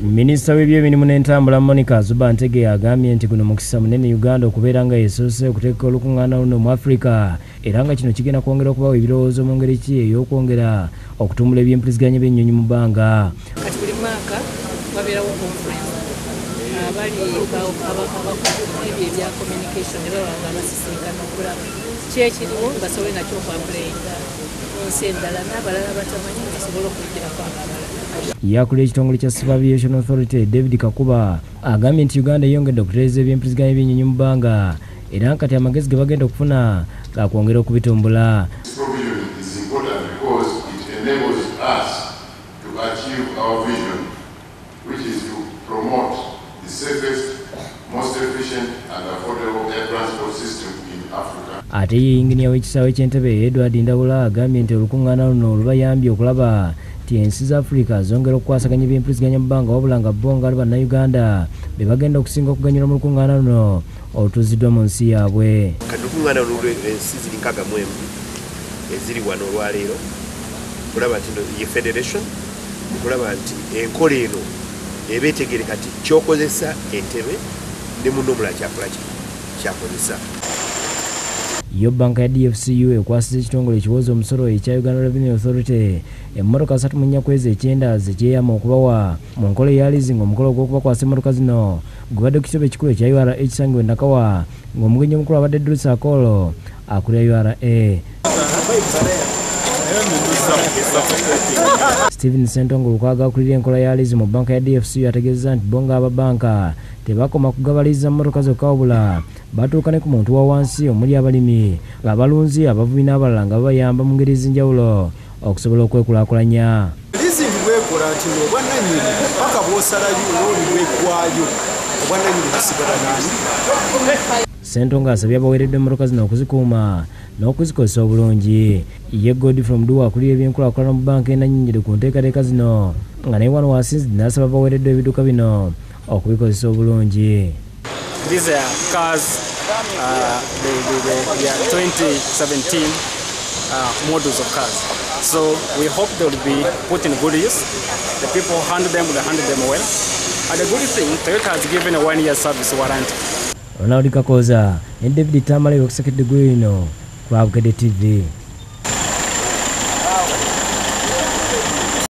Minisita w'ebyemirimu n'entambula Monica Zuba Ntege agambye nti guno mukisa munene Uganda okubeera nga yesoose okuteeka olukuŋŋaana luno mu Africa, era nga kino kigenda kwongera okubawa ebirowoozo mu ngeri ki ey'okwongera okutumbula ebyempuliziganya by'ennyonyi mu bbanga. Kati buli mwaka wabeerawo conference, abali abakugu ebyo ebya communication ne baba nga basisinkana okulaba ki ekiriwo basobole nakyo okwapulayinga mu nsi endala n'abalala batamanyi basobole okuyigirako abalala. Yakulira ekitongole kya Civil Aviation Authority David Kakuba agambye nti Uganda eyongedde okutereeza ebyempuliziganya by'ennyonyi mu bbanga, era kati amagezi ge bagenda okufuna gakwongera okubitumbula. This provision is important because it enables us to achieve our vision, which is to promote the safest, most efficient and affordable air transport system in Africa. Ate ye yinginiya w'ekisaawe ky'Entebbe Edward Ndawula agambye nti olukuŋŋaana luno lubayambye okulaba nti ensi za Africa zongera okukwasaganya ebyempuliziganya mu bbanga, wabula nga bo nga bannayuganda be bagenda okusinga okuganyulwa mu lukuŋŋaana luno olutuuziddwa mu nsi yaabwe. Kati olukuŋŋaana luno ensi ziri 61 eziri wano olwaleero okulaba nti ye federation, okulaba nti enkola eno eba etegeereka nti ky'okozesa Entebbe ne munno omulala kyakola ki kyakozesa. Yo bbanka ya DFCU ekwasiza ekitongole ekiwooza omusolo ekya Uganda Revenue Authority emmotoka 34 ku ezo 9 ze kyeyama okubawa mu nkola eya leasing. Omukolo ogw'okubakwasa emmotoka zino gubadde ku kitebe ekikulu ekya URA ekisangibwa e Nakawa, ng'omugenyi omukulu abadde Dulce Akolo akulira URA. Stephen Ssentongo Lukwago akulira enkola ya leasing mu bbanka ya DFCU ategeezezza nti bo ng'ababanka tebakoma kugabaliza mmotoka zokka, wabula batuuka ne ku muntu wa wansi omuli abalimi, abalunzi, abavubi n'abalala nga babayamba mu ngeri ez'enjawulo okusobola okwekulaakulanya. Leasing bwekola nti obwannannyini paka bw'osalayo looni bweggwayo, obwannannyini busigala nani. Ssentongo asabye abaweereddwa emmotoka zino okuzikuuma n'okuzikozesa obulungi. Ye Godfrey Muduwa akulira ebyenkulaakulana mu bbanka enannyinnyire ku nteekateeka zino, nga naye wano wasinzidde n'asaba abaweereddwa ebidduka bino okubikozesa obulungi. These are cars, they are 2017 models of cars. So we hope they will be put in good use. The people who handle them will handle them well. And the good thing, Toyota has given a 1-year service warranty. Ronald Kakoza ne David Tamale okusekedde gwe ino ku Bukedde TV.